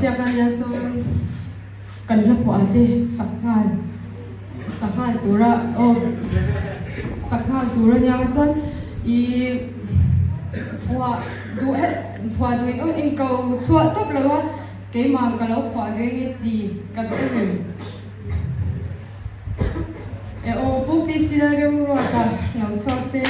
siak a nia chuan kan hla phuah te sak nghal sak nghal tura aw sak nghal tur a nia chuan ih phuah duh he phuah duh in awm inko chhuah tawp lo a keimah ka lo phuah ve nge chi kan awm em e aw Pu PC Lalremruata lo chhuak se.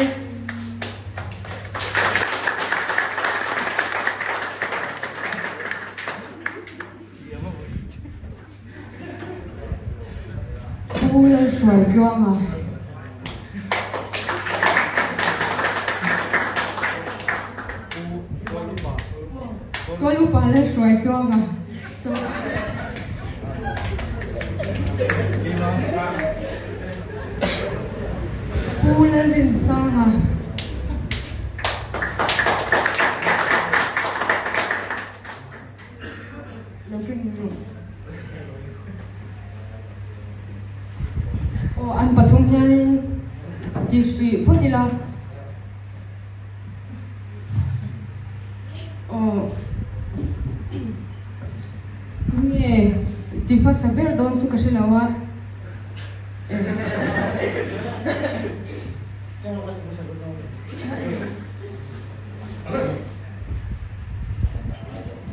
Pu Lalhruai Tluanga. Tualupa Lalhruai Tluanga. Pu Lalrinsanga. Lo keng rawh. Aw an pathum hianin ti hrih phawt ila. Aw nge ti hmasa ber dawn chu ka hre lo a.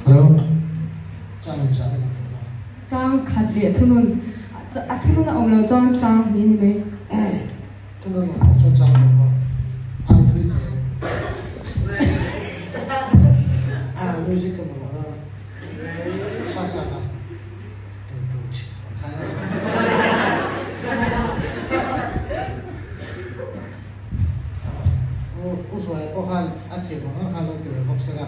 Hello. Chang in sa kan ta. Chang khat leh thunun a thunun a awm lo chuan chang hi ni mai. Thunun awm lo chuan chang awm lo. Ai thui thei. Ah music ka mamawh na. Sa sa ka. Tung tung chit. U Hruaia pawh khan a thiam ang ang khan lo ti ve bawk se la.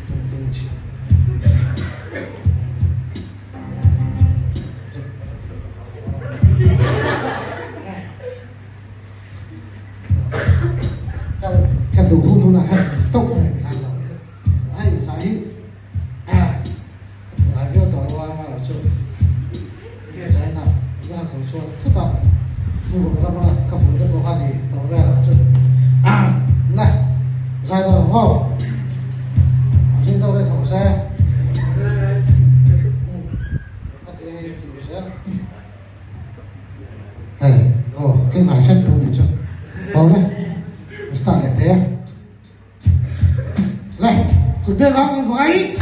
Tung tung chit. Ka duh hun hunah khan tawp mai ni khan lo. Hei zai hi Ka thlai viau tawh lo a, amaherawh chu zaina zan ko chuan thut a, hmuh rama ka hmuh te pawh kha ni tawh vel ang chu. Le, zai dawn ang aw. A ring deuh reng rawh se. Ka ti hei ti zel. Hei, aw, keimah hret tu ni chu. Aw le, start leh thei a. Này, cụt bên đó váy.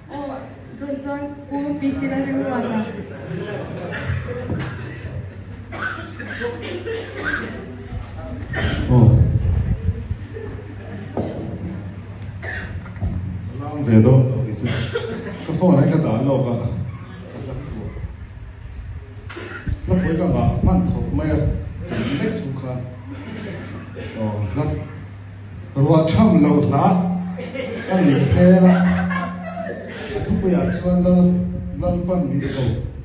Aw, tun chuan Pu PC Lalrimruata. Aw. Ka lam ve dawn lo kei chu. Ka phone ah hian ka dah lawk a, ka hla phuah. Hla phuah hi ka ngah hman khawp mai a, tun lek chung khan. Aw hla ruah tham lo hla a nih hmel a, a thupuiah chuan Lal Lalpan min ko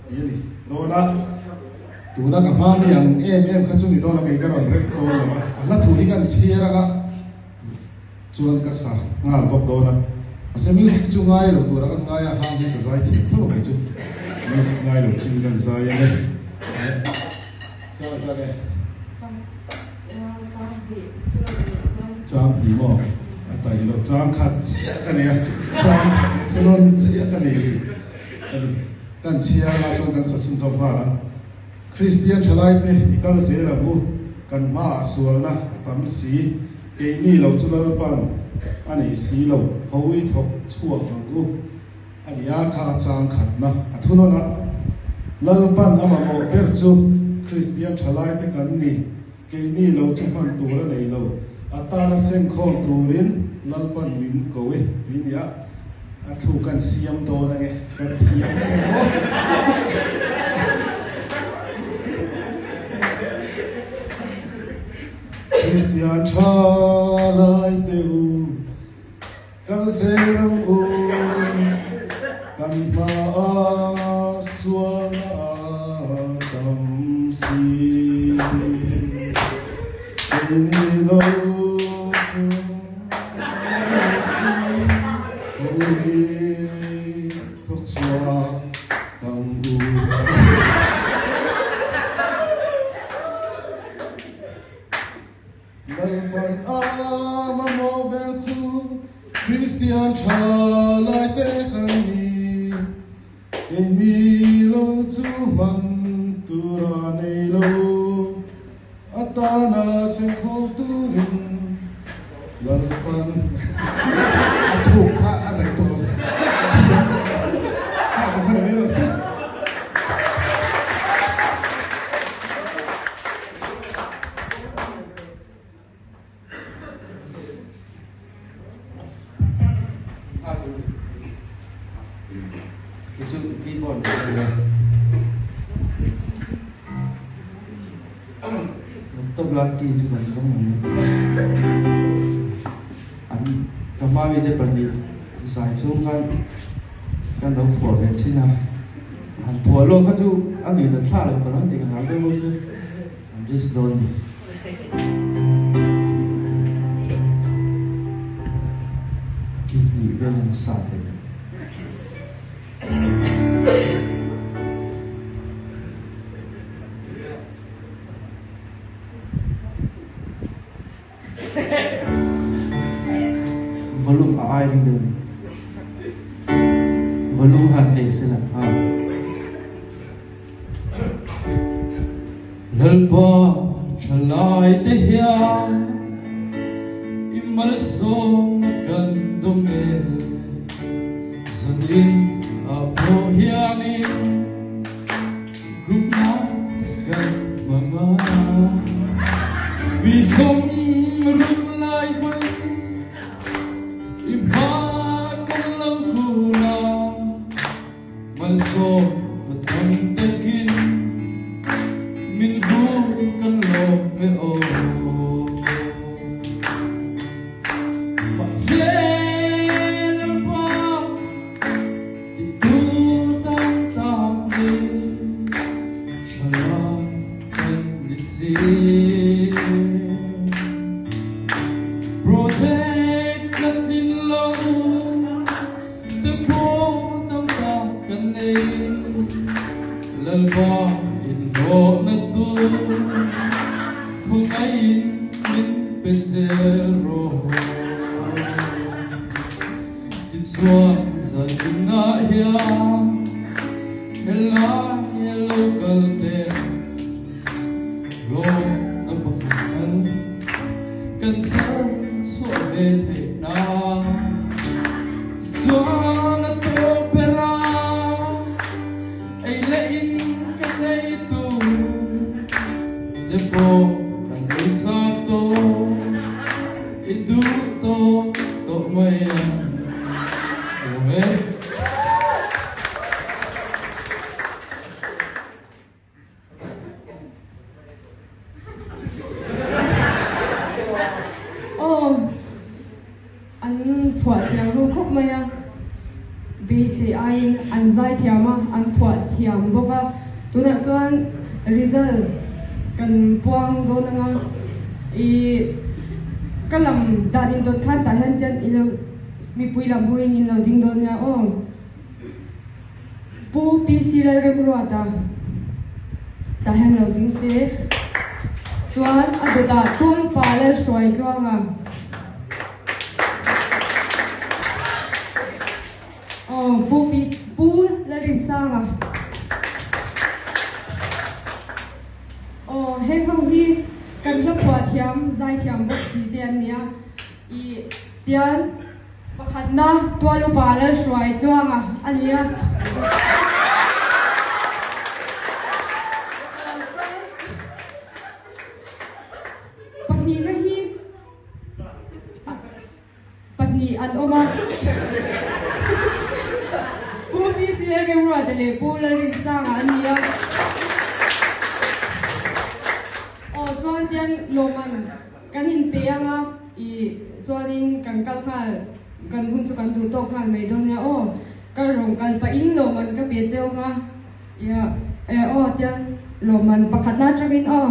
tih a ni dawn a. Tuna ka hma mi ang em em kha chu ni dawn a kei ka rawn rep dawn lo a, a hla thu hi kan chhiar anga chuan ka sa nghal bawk dawn a, mahse music chu ngai lo tura kan ngai a, hang hi ka zai thiam tho mai chu music ngai lo chin kan zai ang e. Chang zan e. Chang hnih maw? A taih lo, chang khat chiah ka nei a, chang khat thunawn chiah ka nei rih a ni. Kan chhiar ah chuan kan sa chhunzawm nghal ang. Kristian thalaite i kal zel ang u, kan hmaah sualna a tam si, keini lo chu Lalpan a nei si lo, hawi thawk chhuak ang u a ni a, kha a chang khatna a thunawn a. Lalpan a mamawh ber chu Kristian thalaite kan ni, keini lo chu hman tur a nei lo, a tana sengkhawm turin Lalpan min ko e tih a ni a. A thu kan siam dawn ange kan thiam hle maw. Kristian tha lai te u kal zel ang u kan hma a sualna a tam si keini lo chu Kristian tha lai te kan ni, keini lo chu hman tur a nei lo. Atana senkhawm turin Lalpan a thuk kha a daih tawh lo. A thiam tawh lo. Kha chu kha ni mai rawh se. Khi chu keyboard a ni a. Tabla key chu kan zawng mai a. An ka hma mite pahnih zai chhung khan kan lo phuah ve chin a. Han phuah lawk kha chu a nuihzat thlak loh palh ang tih ka hlau deuh bawk si. An risk dawn ni. Ki hnih vel an sat leh ta. Volume a ai ring deuh ni. Volume han hei sela ha. Lalpa thalai te hian i malsawmna kan dawng e, zanin ah pawh hianin group lai te kan hmang a, mi sawmruk lai mai i hma kan lo kun a. Malsawm na tam takin min vur kan lawm e aw. Mahse Lalpa tih tur tam tak ni thalai kan ni si. Project ka tlin lo. Te pawh tam tak kan nei, Lalpa inhlawhna tur khawngaihin min pe zel rawh. Tichuan zaninah hian helai a lo kal teh hlawhna pakhat kal kan ser chhuah ve theih nan. Chuan a tawp ber a, ei leh in kan ei tur te pawh kan ei chak tawh. zaithiam a, an phuah thiam bawk a. Tunah chuan result kan puang dawn anga i ka lam dan indawt khan tah hian tian ilo mipui lam hawiin in lo ding dawn nia aw. Pu PC Lalremruata tah hian lo ding se chuan a dawtah Tualpa Lalhruaitluanga. Aw Pu PC Pu Lalrinsanga. Aw heng ho hi kan hla phuah thiam zaithiam bawk si te an nia i tian Pakhatna tual upa Lalhruai Tluanga a ni a. Pahnihna hi pahnih an awm a. Pu PC Lalremruata leh Pu Lalrinsanga an ni a. Aw chuan hian lawmman Kan inpe ang a, i chuanin kan kal nghal, kan hun chu kan duh tawk nghal mai dawn nia aw, ka rawn kal pahin lawmman ka pe cheu ang a, ia e aw tian lawmman pakhatna atangin aw.